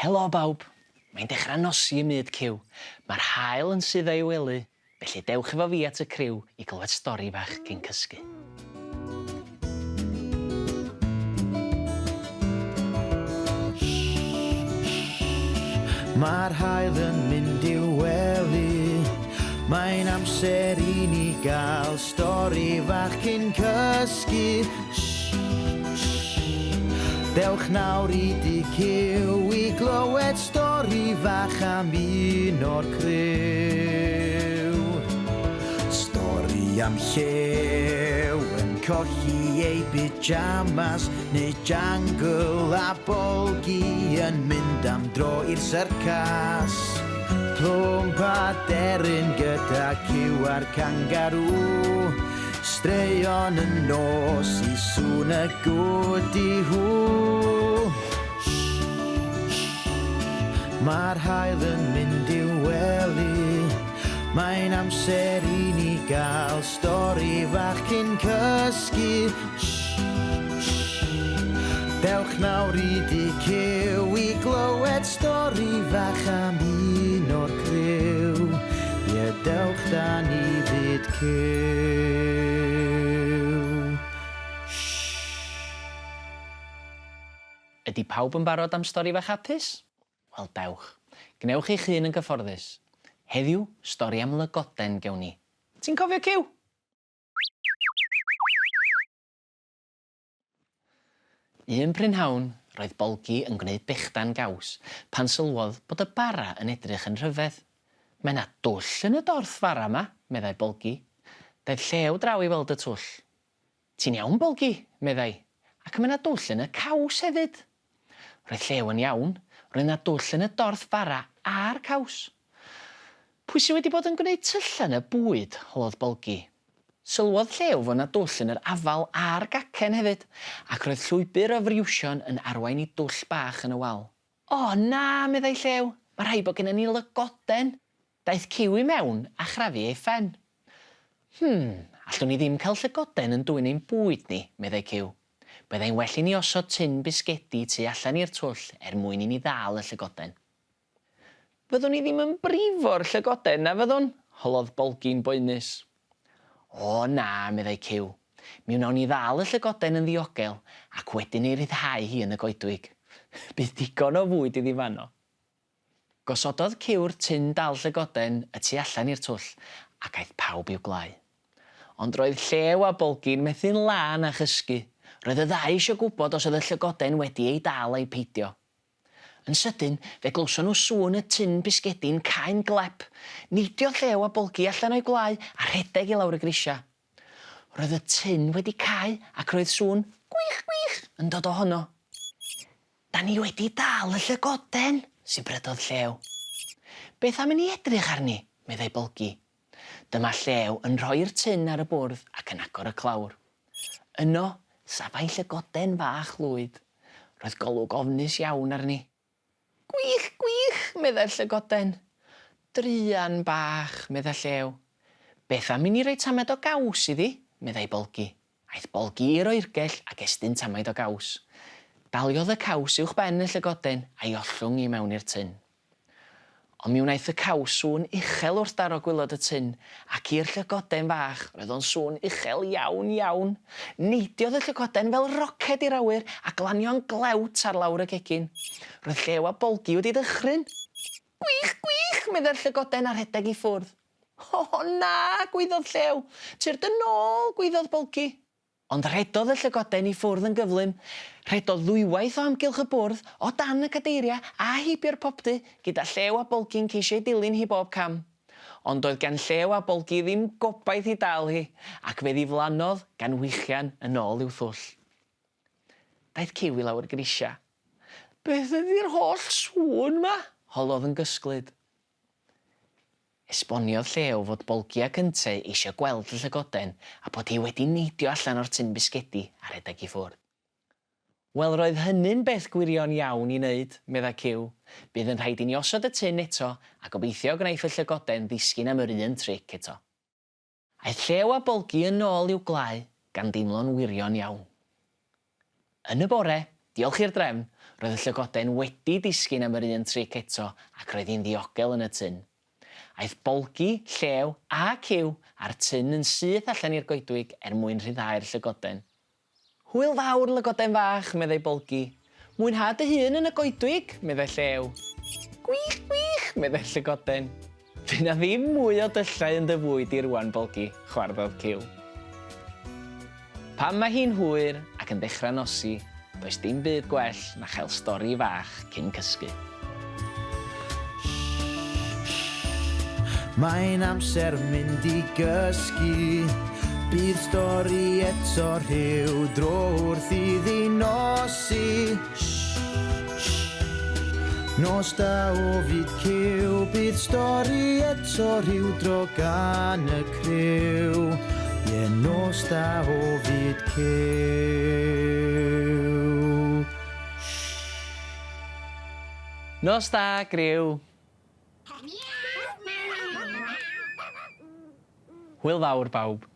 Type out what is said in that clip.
Helo bawb! Mae'n dechrau nosi ym myd Cyw. Mae'r haul yn suddo i'w wely, felly dewch efo fi at y criw i glywed stori fach cyn cysgu. Mae'r haul yn mynd i'w wely. Mae'n amser i ni gael stori fach cyn cysgu. Dewch nawr i Dŷ Cyw i glywed stori fach am un o'r criw. Stori am llew yn colli ei pyjamas neu jangle a bolgi yn mynd am dro i'r syrcas. Plwmp a deryn gyda cyw a'r cangarŵ. Straeon y nos i sŵn y gwdi-hw. Mae'r haul yn mynd i'w wely. Mae'n amser i ni gael stori fach cyn cysgu. Dewch nawr i Dŷ Cyw i glywed stori fach am un o'r criw. Ie, dewch da ni fyd Cyw. Ydy pawb yn barod am stori fach hapus? Wel, dewch. Gwnewch eich hun yn gyfforddus. Heddiw, stori am lygoden gewn ni. Ti'n cofio Cyw? Un prynhawn, roedd Bolgi yn gwneud bechdan gaws pan sylwodd bod y bara yn edrych yn rhyfedd. Mae 'na dwll yn y dorth fara 'ma, meddai Bolgi. Daeth Llew draw i weld y twll. Ti'n iawn, Bolgi, meddai, ac mae 'na dwll yn y caws hefyd. Roedd Llew yn iawn, roedd 'na dwll yn y dorth fara a'r caws. Pwy sy wedi bod yn gwneud tyllau yn y bwyd? holodd Bolgi. Sylwodd Llew fod 'na dwll yn yr afal a'r gacen hefyd, ac roedd llwybr o friwsion yn arwain i dwll bach yn y wal. O, na, meddai Llew, mae rhaid bod gennym ni lygoden! Daeth Cyw i mewn a chrafu ei phen. Hmm, allwn ni ddim cael llygoden yn dwyn ein bwyd ni, meddai Cyw. Byddai'n well i ni osod tun bisgedi tu allan i'r twll er mwyn i ni ddal y llygoden. Fyddwn ni ddim yn brifo'r llygoden, na fyddwn? holodd Bolgi'n boenus. O, na, meddai Cyw. Mi wnawn ni ddal y llygoden yn ddiogel ac wedyn ei rhyddhau hi yn y goedwig. Bydd digon o fwyd iddi fanno. Gosododd Cyw'r tun dal llygoden y tu allan i'r twll ac aeth pawb i'w gwlâu. Ond roedd Llew a Bolgi'n methu'n lân â chysgu. Roedd y ddau eisiau gwybod os oedd y llygoden wedi ei dal ai peidio. Yn sydyn, fe glywson nhw sŵn y tun bisgedi'n cau'n glep. Neidiodd Llew a Bolgi allan o'i gwlâu a rhedeg i lawr y grisiau. Roedd y tun wedi cau ac roedd sŵn gwich gwich yn dod ohono. Da ni wedi dal y llygoden! sibrydodd Llew. Beth am i ni edrych arni? meddai Bolgi. Dyma Llew yn rhoi'r tun ar y bwrdd ac yn agor y clawr. Yno, safai llygoden fach lwyd. Roedd golwg ofnus iawn arni. Gwych, gwych, meddai'r llygoden. Druan bach, meddai Llew. Beth am i ni roi tamed o gaws iddi? meddai Bolgi. Aeth Bolgi i'r oergell ac estyn tamaid o gaws. Daliodd y caws uwch ben y llygoden a'i ollwng i mewn i'r tun. Ond mi wnaeth y caws sŵn uchel wrth daro gwilod y tun, ac i'r llygoden fach, roedd o'n sŵn uchel iawn, iawn. Neidiodd y llygoden fel roced i'r awyr a glanio'n glewt ar lawr y gegin. Roedd Llew a Bolgi wedi dychryn. Gwych, gwych! meddai'r llygoden a rhedeg i ffwrdd. O, na! gwaeddodd Llew. Tyrd yn ôl! gwaeddodd Bolgi. Ond rhedodd y llygoden i ffwrdd yn gyflym. Rhedodd ddwywaith o amgylch y bwrdd, o dan y cadeiriau, a heibio'r popty, gyda Llew a Bolgi'n ceisio ei dilyn hi bob cam. Ond doedd gan Llew a Bolgi ddim gobaith i dal hi, ac fe ddiflannodd gan wichian yn ôl i'w thwll. Daeth Cyw i lawr y grisiau. Beth ydi'r holl sŵn 'ma? holodd yn gysglyd. Esboniodd Llew fod Bolgi ac yntau eisiau gweld y llygoden a bod hi wedi neidio allan o'r tun bisgedi a rhedeg i ffwrdd. Wel, roedd hynny'n beth gwirion iawn i wneud, meddai Cyw. Bydd yn rhaid i ni osod y tun eto a gobeithio gwnaiff y llygoden ddisgyn am yr un tric eto. Aeth Llew a Bolgi yn ôl i'w gwlâu, gan deimlo'n wirion iawn. Yn y bore, Diolch i'r drefn, roedd y llygoden wedi disgyn am yr un tric eto ac roedd hi'n ddiogel yn y tun. Aeth Bolgi, Llew a Cyw a'r tun yn syth allan i'r goedwig er mwyn rhyddhau'r llygoden. Hwyl fawr, lygoden fach, meddai Bolgi. Mwynha dy hun yn y goedwig, meddai Llew. Gwych, gwych, meddai'r llygoden. Fy' 'na ddim mwy o dyllau yn dy fwyd di rwan, Bolgi, chwarddodd Cyw. Pan mae hi'n hwyr ac yn dechrau nosi, does dim byd gwell na chael stori fach cyn cysgu. Mae'n amser mynd i gysgu. Bydd stori eto rhyw dro wrth iddi nosi. Nos da o fyd cyw, bydd stori eto rhyw dro gan y criw. Ie, nos da o fyd cyw. Nos da, griw. Hwyl fawr, bawb.